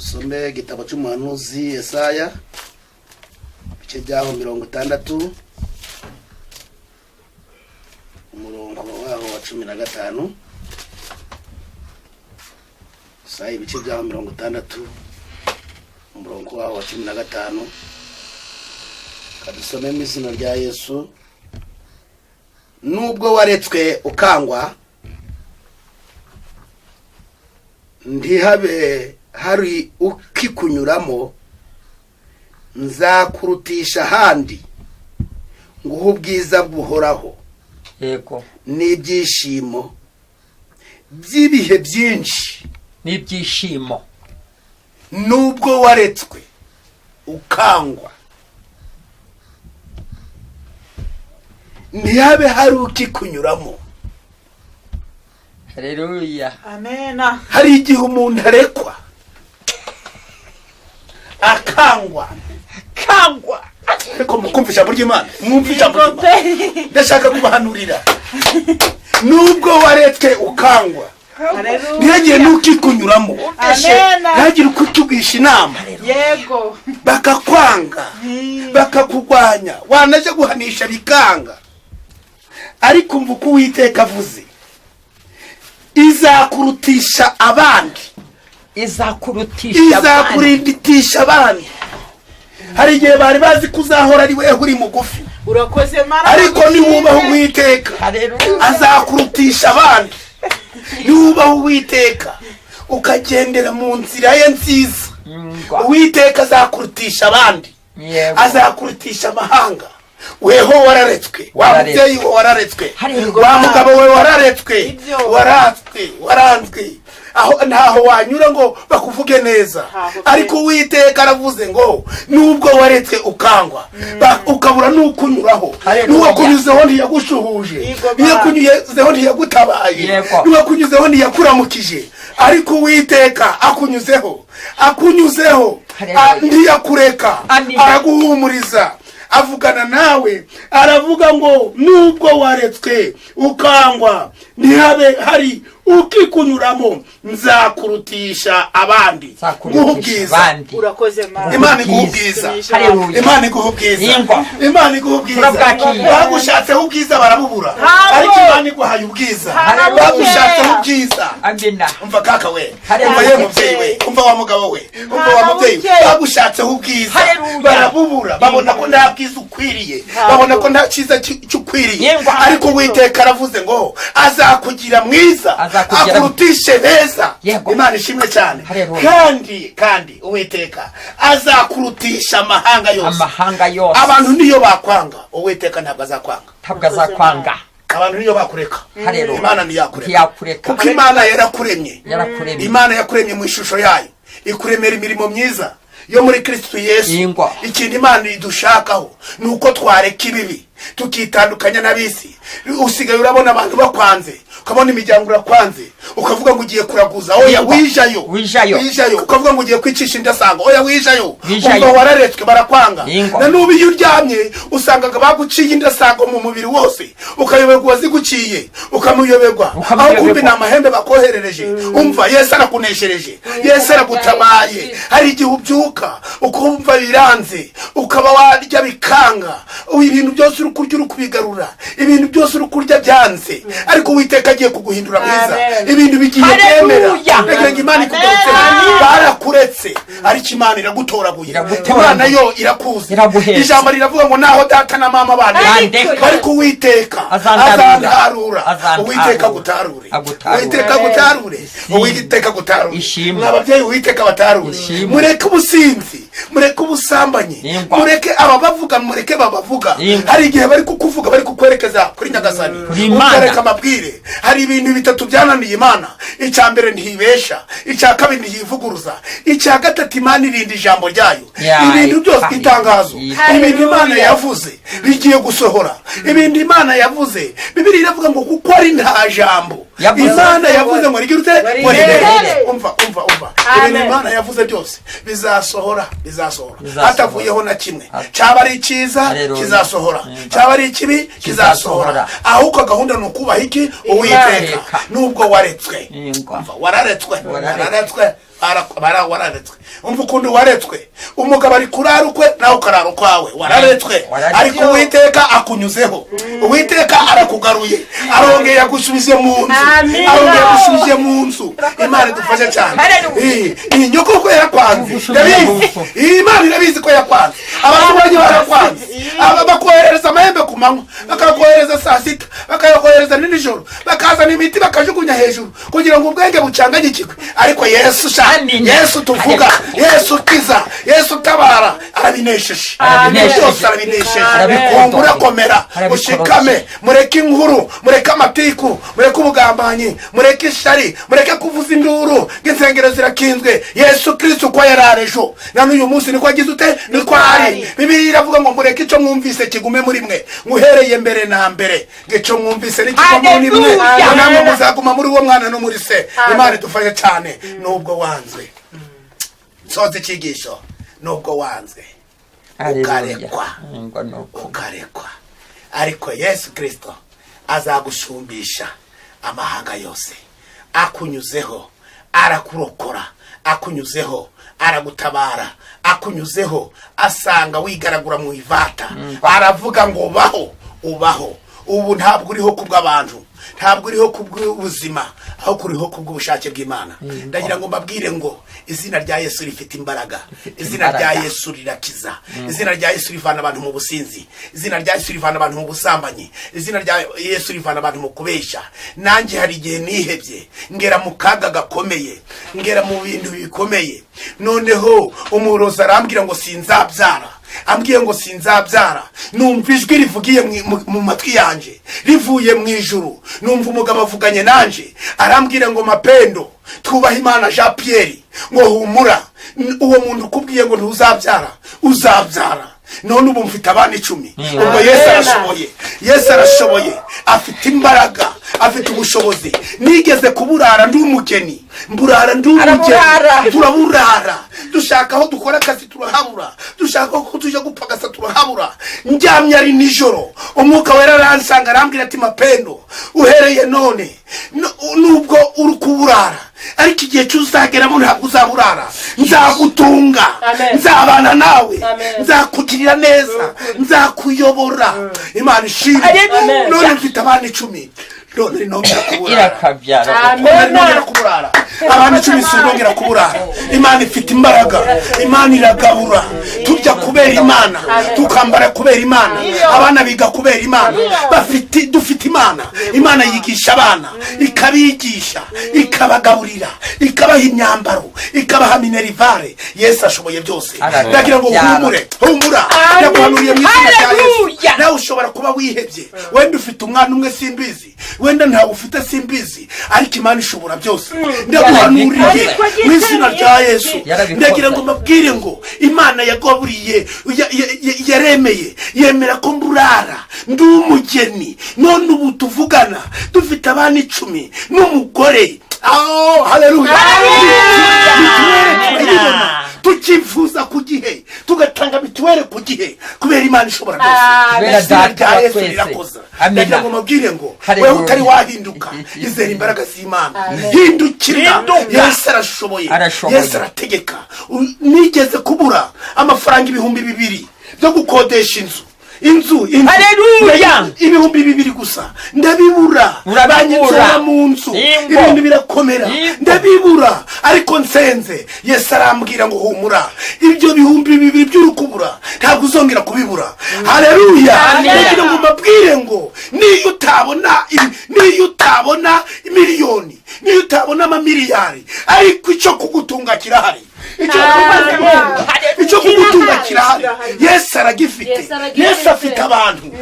Dusome igitabo cy'umuhanuzi Yesaya, ibice byaho 60, umurongo waho wa 15. Yesaya, ibice byaho 60, umurongo waho wa 15. Kadusomemo izina rya Yesu. Nubwo waretswe ukangwa, ntihabe hari ukikunyuramo, nzakurutisha ahandi, nguhe ubwiza buhoraho n'ibyishimo by'ibihe byinshi. N'ibyishimo. Nubwo waretswe ukangwa, ntihabe hari ukikunyuramo. Haleluya. Amena. Hari igihe umuntu arekwa akangwa. Kangwa. Ariko mukumva ijambo ry'Imana, mwumva ijambo ry'Imana, ndashaka kubahanurira. Nubwo waretswe ukangwa, ntihagire n'ukikunyuramo, Amena. ntihagire ukutugisha inama, bakakwanga, bakakugwanya, wanajya guhanisha bikanga, ariko umva uko Uwiteka avuze: izakurutisha abandi. Izakurutisha abandi. Izakurinditisha abandi. Hari igihe bari bazi ko uzahora ari weho uri mugufi, Urakoze, Mana. ariko niwubaha Uwiteka, Haleluya. azakurutisha abandi. Niwubaha Uwiteka, ukagendera mu nzira ye nziza, Ngwa. Uwiteka azakurutisha abandi, azakurutisha amahanga. Weho wararetswe, wa Wararetswe. mubyeyi we wararetswe, Haleluya. wa mugabo we wararetswe, Ibyo. waranzwe, waranzwe, aho ntaho wanyura ngo bakuvuge neza. Ntaho pe. Ariko Uwiteka aravuze ngo nubwo waretswe ukangwa, ukabura n'ukunyuraho, Haleluya. n'uwakunyuzeho ntiyagushuhuje, Yego, ba. n'uwakunyuzeho ntiyagutabaye, n'uwakunyuzeho ntiyakuramukije, ariko Uwiteka akunyuzeho, akunyuzeho, Haleluya. ntiyakureka, Amina. araguhumuriza, avugana nawe, aravuga ngo nubwo waretswe ukangwa, ntihabe hari ukikunyuramo, nzakurutisha abandi, nguhe Nzakurutisha ubwiza. abandi. Urakoze, Mana. Imana iguha ubwiza. Haleluya. Imana iguha ubwiza. Yingwa. Imana iguha ubwiza. Turabwakira. Bagushatseho ubwiza barabubura, Ntabwo. ariko Imana iguhaye ubwiza. Ntabwo. Bagushatseho ubwiza. Amina. Umva kaka we, Haleluya. umva ye mubyeyi we, umva wa mugabo we, umva wa mubyeyi we, Ntabwo. bagushatseho ubwiza Haleluya. barabubura, babona ko nta bwiza ukwiriye, babona ko nta cyiza cyukwiriye, Yengwa. ariko Uwiteka aravuze ngo azakugira mwiza, Azakugira- akurutishe beza. Imana ishimwe cyane. Haleluya. Kandi Uwiteka azakurutisha amahanga yose. Amahanga yose. Abantu niyo bakwanga, Uwiteka ntabwo azakwanga. Ntabwo azakwanga. Abantu niyo bakureka, Haleluya. Imana ntiyakureka, Ntiyakureka. kuko Imana yarakuremye. Yarakuremye. Imana yakuremye mu ishusho yayo, ikuremera imirimo myiza yo muri Kristo Yesu. Ingwa. Ikintu Imana idushakaho ni uko twareka ibibi, tukitandukanya n'ab'isi. Usigaye urabona abantu bakwanze, ukabona imiryango urakwanze, ukavuga ngo ugiye kuraguza. Oya. Ingwa. Wijayo. Wijayo. Wijayo, ukavuga ngo ugiye kwicisha indasango. Oya, wijayo. Wijayo. Umva, wararetswe barakwanga. Ingwa. Na n'ubu iyo uryamye usangaga baguciye indasago mu mubiri wose, ukayoberwa uwaziguciye, ukamuyoberwa aho. Ukamuyoberwa. Kumbi ni amahembe bakoherereje. Umva, Yesu arakuneshereje, Yesu aragutabaye. Hari igihe ubyuka ukumva biranze, ukaba warya bikanga, ibintu byose uri kurya uri kubigarura, ibintu byose uri kurya byanze, ariko Uwiteka agiye kuguhindura mwiza. Amen. Ibintu bigiye Haleluya. kwemera. Ndagira ngo Imana ikugarutse. Amen. Barakuretse, ariko Imana iragutoraguye. Iragutoraguye. Imana yo irakuzi. Iraguhetse. Ijambo riravuga ngo naho data na mama bandeka, Bandeka. ariko Uwiteka Azandarura. azantarura. Azantarura. Uwiteka agutarure. Agutarure. Uwiteka agutarure. Uwiteka agutarure. Ishimwe. Mwa babyeyi, Uwiteka batarure. Ishimwe. Mureke ubusinzi, mureke ubusambanyi, Ingwa. mureke ababavuga, mureke babavuga. Ingwa. Hari igihe bari kukuvuga bari kukwerekeza kuri Nyagasani. Kuri Imana. Ukareka amabwire. Hari ibintu bitatu byananiye Imana: icya mbere, ntibesha; icya kabiri, ntiyivuguruza; icya gatatu, Imana irinda ijambo ryayo. Ibintu byose, itangazo, ibintu Imana yavuze bigiye gusohora. Ibintu Imana yavuze, Bibiri iravuga ngo kuko ari nta jambo Yavuze. Imana yavuze ngo rigire ute? Ngo rihere. rihere. Umva, umva, umva. Amen. Ibintu Imana yavuze byose bizasohora, bizasohora, Bizasohora. hatavuyeho na kimwe. Cyaba ari icyiza, Haleluya. kizasohora; cyaba ari ikibi, kizasohora. Kizasohora. Ahubwo gahunda ni ukubaha iki? Uwiteka. Uwiteka. Nubwo waretswe. Ingwa. Umva, wararetswe. Wararetswe. Wararetswe. Wararetswe. Umva ukuntu waretswe: umugabo ari kurara ukwe, nawe ukarara ukwawe. Wararetswe. Wararetswe. Ariko Uwiteka akunyuzeho, Uwiteka arakugaruye, arongeye agusubije mu nzu. Amina. Arongeye agusubije mu nzu. Imana idufashe cyane. Haleluya. Iyi nyoko ko yarakwanze, Ugusubira ndabizi. mu nzu. Iyi Imana irabizi ko yakwanze. Abaturanyi barakwanze. Aba bakohereza amahembe ku manywa, bakakohereza saa sita, bakayakohereza ni nijoro, bakazana imiti bakajugunya hejuru kugira ngo ubwenge bucanganyikirwe. Ariko Yesu sha, Amina. Yesu tuvuga, Yesu ukiza, Yesu utabara, arabinesheje. Arabinesheje. Byose arabinesheje. Arabikora. Humura, komera. Arabikora. Ushikame. Mureke inkuru, mureke amatiku, mureke ubugambanyi, mureke ishari, mureke kuvuza induru ngo insengero zirakinzwe. Yesu Kristo uko yari ari ejo na n'uyu munsi niko agize ute? Niko ari. Bibiliya iravuga ngo mureke icyo mwumvise kigume muri mwe. Muhereye mbere na mbere ngo icyo mwumvise nikiguma muri mwe, Haleluya. ngo namwe muzaguma muri uwo mwana no muri se. Imana idufashe cyane. Nubwo wanzwe, soza icyigisho, nubwo wanzwe, ukarekwa, Ngo nuko. ukarekwa, ariko Yesu Kirisito azagushumbisha amahanga yose. Akunyuzeho arakurokora, akunyuzeho aragutabara, akunyuzeho asanga wigaragura mu ivata, aravuga ngo baho, ubaho. Ubu ntabwo uriho kubw'abantu, ntabwo uriho kubw'ubuzima, ahubwo uriho kubw'ubushake bw'Imana. Ndagira ngo mbabwire ngo izina rya Yesu rifite imbaraga. Izina rya imbaraga. Yesu rirakiza. Izina rya Yesu rivana abantu mu businzi. Izina rya Yesu rivana abantu mu busambanyi. Izina rya Yesu rivana abantu mu kubeshya. Nanjye hari igihe nihebye, ngera mu kaga gakomeye, ngera mu bintu bikomeye. Noneho umurozi arambwira ngo sinzabyara. Ambwiye ngo sinzabyara, numva ijwi rivugiye mu matwi yanjye, rivuye mu ijuru. Numva umugabo avuganye nanje, arambwira ngo: "Mapendo Twubahe Imana Jean Pierre," ngo "humura, uwo muntu ukubwiye ngo ntuzabyara, uzabyara." None ubu mfite abana 10. Ubwo Yesu arashoboye, Yesu arashoboye, afite imbaraga, afite ubushobozi. Nigeze kuburara ndi umugeni, mburara ndi umugeni. Araburara. Turaburara, dushaka aho dukora akazi turahabura, dushaka aho tujya gupagasa turahabura. Ndyamye ari nijoro, Umwuka Wera aransanga, arambwira ati: "Mapendo, uhereye none, nubwo uri kuburara, ariko igihe cyuzageramo ntabwo uzaburara. Nzagutunga." Amen. "Nzabana nawe." Amen. "Nzakugirira neza, nzakuyobora." Imana ishimwe. Haleluya. None mfite abana 10, none nongera kuburara. Irakabyara. Amen. None nongera kuburara abana 10, sinongera kuburara. Imana ifite imbaraga, Imana iragabura. Turya kubera Imana, tukambara kubera Imana, abana biga kubera Imana. Bafite, dufite Imana. Imana yigisha abana, ikabigisha, ikabagaburira, ikabaha imyambaro, ikabaha minerval. Yesu ashoboye byose. Arabyara. Ndagira ngo humure, humura, ndaguhanuriye mu izina rya Yesu. Haleluya. Nawe ushobora kuba wihebye, wenda ufite umwana umwe simbizi, wenda ntawe ufite simbizi, ariko Imana ishobora byose. Ndaguhanuriye Ariko mu izina rya Yesu. Yarabikoze. Ndagira ngo mbabwire ngo Imana yagaburiye, yaremeye, yemera ko mburara ndi umugeni. None ubu tuvugana dufite abana 10 n'umugore. Oh, haleluya! Mituweli turayibona, tukivuza ku gihe, tugatanga mituweli ku gihe, kubera Imana ishobora byose. Kubera Izina Data rya wa Yesu twese. rirakoza. Amina. Ndagira ngo mbabwire ngo Haleluya. wewe utari wahinduka, izera imbaraga z'Imana, hindukirira. Hinduka. Yesu arashoboye. Arashoboye. Yesu arategeka. Nigeze kubura amafaranga 2000 byo gukodesha inzu, inzu, inzu. Haleluya. 2000 gusa ndabibura. Urabibura. Banyinzora mu nzu. Ingo. Ibintu birakomera. Ingo. Ndabibura, ariko nsenze Yesu arambwira ngo: "Humura, ibyo 2000 by'urukubura ntabwo uzongera kubibura." Haleluya! Amen. Ndagira ngo mbabwire ngo niyo utabona miliyoni, niyo utabona amamiliyari, ariko icyo kugutunga kirahari. Icyo kugutunga kirahari, Yesu aragifite. Yesu aragifite. Yesu afite abantu.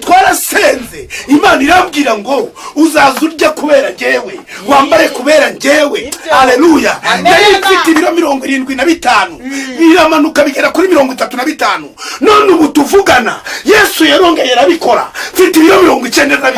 Twarasenze, Imana irambwira ngo: "Uzaza urya kubera njyewe, wambare kubera njyewe." Aleluya! Nari mfite ibiro 75, biramanuka bigera kuri 35. None ubu tuvugana Yesu yarongeye arabikora, mfite ibiro 95.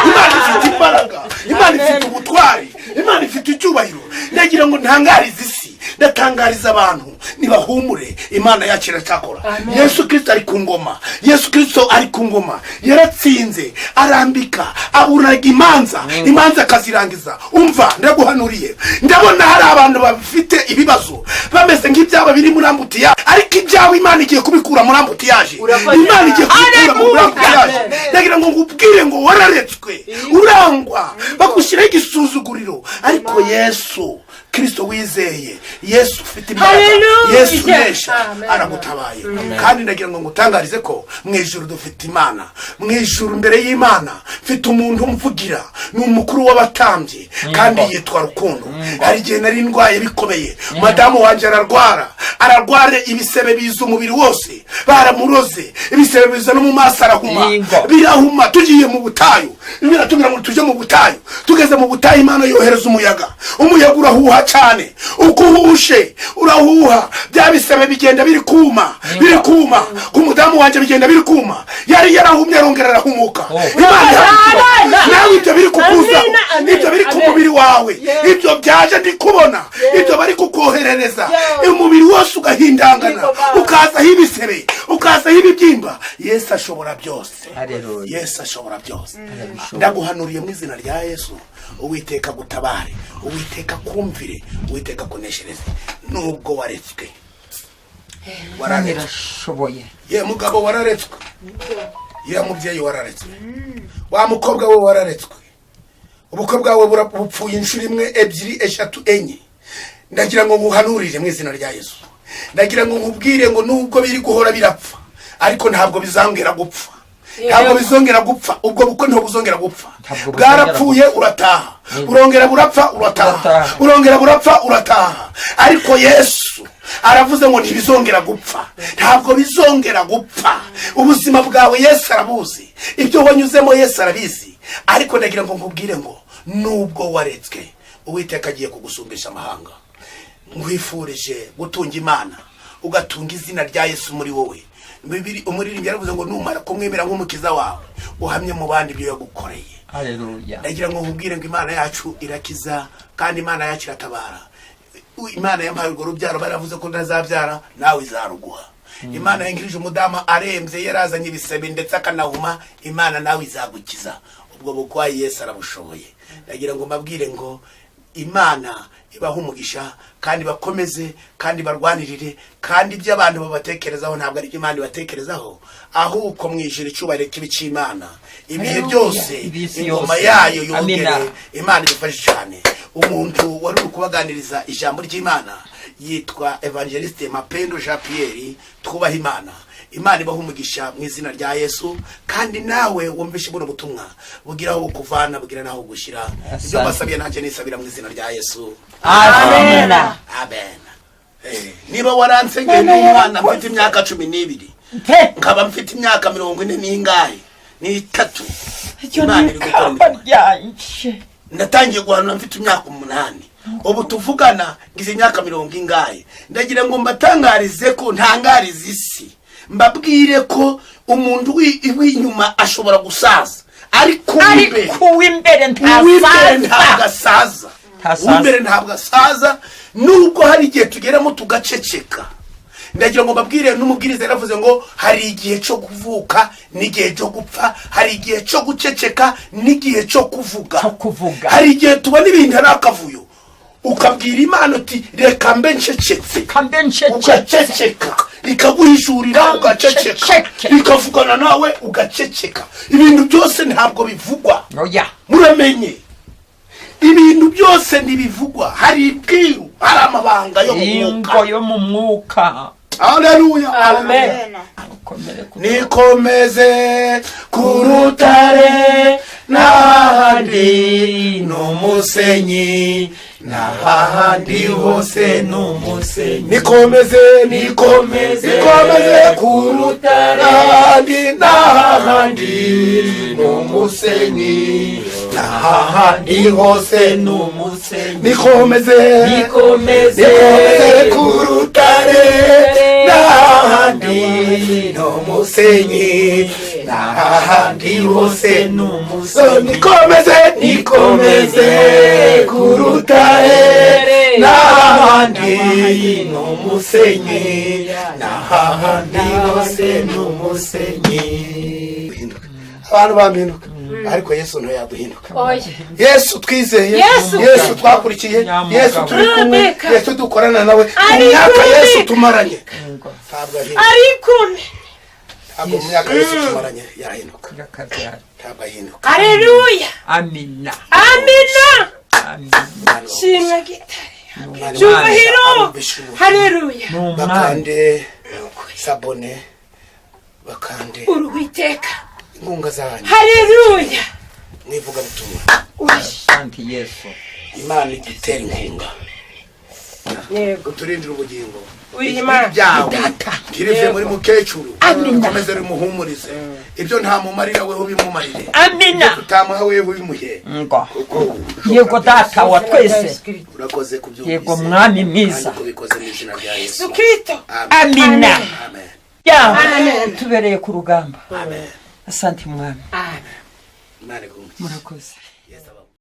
Imana ifite imbaraga, Imana ifite ubutwari, Imana ifite icyubahiro. Ndagira ngo ntangarize isi, ndatangariza abantu. Nibahumure, Imana yacu iracyakora. Yesu Kirisito ari ku ngoma, Yesu Kirisito ari ku ngoma. Yaratsinze, arambika, aburaga imanza, imanza akazirangiza. Umva, ndaguhanuriye, ndabona hari abantu bafite ibibazo bameze nk'ibyaba biri muri embouteillage, ariko ibyawe Imana igiye kubikura muri embouteillage. Urakoze. Imana igiye kubikura muri embouteillage. Amen. Ndagira ngo nkubwire ngo wararetswe, urangwa, bagushyiraho igisuzuguriro, ariko Yesu Kirisito wizeye, Yesu ufite imbaraga, Hallelujah. Yesu unesha, Amen. aragutabaye. Kandi ndagira ngo ngutangarize ko mu ijuru dufite Imana. Mu ijuru imbere y'Imana mfite umuntu umvugira, ni umukuru w'abatambyi kandi yitwa Rukundo. Hari igihe nari ndwaye bikomeye, madamu wanjye ararwara, ararwara ibisebe biza umubiri wose, baramuroze, ibisebe biza no mu maso, arahuma. Birahuma. Tugiye mu butayu, biratubwira ngo tujye mu butayu. Tugeze mu butayu, Imana yohereza umuyaga, umuyaga urahuha cyane. Uko uhushe, urahuha, bya bisebe bigenda biri kuma, biri kuma ku mudamu wanjye, bigenda biri kuma. Yari yarahumye, arongera arahumuka. Imana ihabwa. Nawe ibyo biri kukuzaho, Amina, amen, ibyo biri ku amen. mubiri wawe, ibyo byaje ndi kubona, ibyo bari kukoherereza, umubiri wose ugahindangana, ukazaho ibisebe, ukazaho ibibyimba, Yesu ashobora byose. Haleluya. Yesu ashobora byose. Ndaguhanuriye mu izina rya Yesu, Uwiteka gutabare, Uwiteka kumvire, Uwiteka kuneshereze nubwo waretswe. Imana Wararetswe. irashoboye. Ye mugabo, wararetswe. Ye mubyeyi, wararetswe. Wa mukobwa we, wararetswe. Ubukwe bwawe bupfuye inshuro imwe, ebyiri, eshatu, enye. Ndagira ngo nguhanurire mu izina rya Yesu, ndagira ngo nkubwire ngo nubwo biri guhora birapfa, ariko ntabwo bizongera gupfa, ntabwo bizongera gupfa. Ubwo bukwe ntabwo buzongera gupfa. Ntabwo buzongera. Bwarapfuye, urataha, urongera burapfa, urataha, Urataha. urongera burapfa, urataha, ariko Yesu aravuze ngo ntibizongera gupfa, ntabwo bizongera gupfa. Ubuzima bwawe Yesu arabuzi, ibyo wanyuzemo Yesu arabizi. Ariko ndagira ngo nkubwire ngo nubwo waretswe, Uwiteka agiye kugusumbisha amahanga. Nkwifurije gutunga Imana, ugatunga izina rya Yesu muri wowe. Umuririmbyi yaravuze ngo numara kumwemera nk'umukiza wawe, uhamye mu bandi ibyo yagukoreye. Haleluya. Ndagira ngo nkubwire ngo Imana yacu irakiza kandi Imana yacu iratabara. Imana yampaye urwo rubyaro, baravuze ko ntazabyara, nawe izaruguha. Imana yangirije umudamu arembye, yarazanye ibisebe ndetse akanahuma, Imana nawe izagukiza ubwo bukwayi. Yesu arabushoboye. Ndagira ngo mbabwire ngo Imana ibahe umugisha kandi bakomeze kandi barwanirire, kandi ibyo abantu babatekerezaho ntabwo ari ibyo Imana ibatekerezaho, ahubwo mu ijuru icyubahiro kibi cy'Imana ibihe Haleluya. byose. Ibisi Ingoma yose. yayo yongere. Amina. Imana idufashe cyane. Umuntu wari uri kubaganiriza ijambo ry'Imana yitwa Evangeliste Mapendo Jean Pierre. Twubaha Imana. Imana ibaha umugisha mu izina rya Yesu. Kandi nawe wumvishe buno butumwa, bugira aho bukuvana, bugira n'aho bugushyira. Ibyo Asante. mbasabiye nanjye nisabira mu izina rya Yesu. Amina. Amen. Niba waransengeye n'umwana mfite imyaka 12, Pe. nkaba mfite imyaka 40 n'ingahe n'itatu, Iryo Imana ni iri gukora ikamba imirimo. ryanje. Natangiye guhanura mfite imyaka 8, ubu tuvugana ngize imyaka mirongo ingahe. Ndagira ngo mbatangarize ko ntangarize isi, mbabwire ko umuntu w'inyuma ashobora gusaza, ariko uw'imbere, Ariko uw'imbere uw'imbere ntabwo ntasaza. asaza. Ntasaza. Uw'imbere ntabwo asaza, nubwo hari igihe tugeramo tugaceceka. Ndagira ngo mbabwire, n'umubwiriza yaravuze ngo hari igihe cyo kuvuka n'igihe cyo gupfa, hari igihe cyo guceceka n'igihe cyo kuvuga. Cyo kuvuga. Hari igihe tubona ibintu ari akavuyo, ukabwira Imana uti: "Reka mbe ncecetse." Kambe ncecetse. Ugaceceka, ikaguhishurira, ugaceceka. Nceceke. Ikavugana nawe, ugaceceka. Ibintu byose ntabwo bivugwa. Oya. Muramenye, ibintu byose ntibivugwa. Hari ibwiru, hari amabanga yo mu mwuka. Ingo yo mu mwuka. Haleluya. Amen. Ukomere ku Nikomeze ku rutare, n'ahandi ni umusenyi, n'ahandi hose ni umusenyi. Nikomeze, nikomeze, nikomeze ku rutare, n'ahandi, n'ahandi ni umusenyi, n'ahandi hose ni umusenyi. Nikomeze, Nikomeze. Nikomeze ku rutare, n'ahandi ni umusenyi, n'ahandi hose ni umusenyi. Nikomeze, nikomeze ku rutare, n'ahandi. N'ahandi ni umusenyi, n'ahandi hose ni umusenyi. Abantu bampinduka, ariko Yesu ntiyaduhinduka. Oya. Yesu twizeye, Yesu. Yesu twakurikiye, Nyamugabo. Yesu turi kumwe, Rebeka. Yesu dukorana nawe mu Ari myaka kumwe. Yesu tumaranye ntabwo ahinduka. Ari kumwe. Ntabwo mu myaka Yesu tumaranye yahinduka. Yakabyara. Ntabwo ahinduka. Haleluya. Amina. Amina. Amina. Shimwa gitare. Imana Cyubahiro. arumvisha ubutumwa. Haleluya. Ni umwami. Bakande sabone, bakande Uruwiteka. inkunga zanyu Haleluya. mwivugabutumwa. Asante Yesu. Imana igitera inkunga. Yego. Uturindire ubugingo. Uri Imana. Byawe ntirive muri mukecuru, ukomeze rimuhumurize. Ibyo ntamumarira, weho ubimumarire. Amina. Utamuha, weho ubimuhe, Ngo. kuko Yego, Data wa twese. Urakoze kubyumvise. Yego, Mwami mwiza. Kandi kubikoze mu izina rya Yesu. Yesu Kristo. Amina. Amen. Ya. Amen. Tubereye ku rugamba. Amen. Asante, Mwami. Amen. Imana iguhe umugisha. Murakoze. Yesu abahe.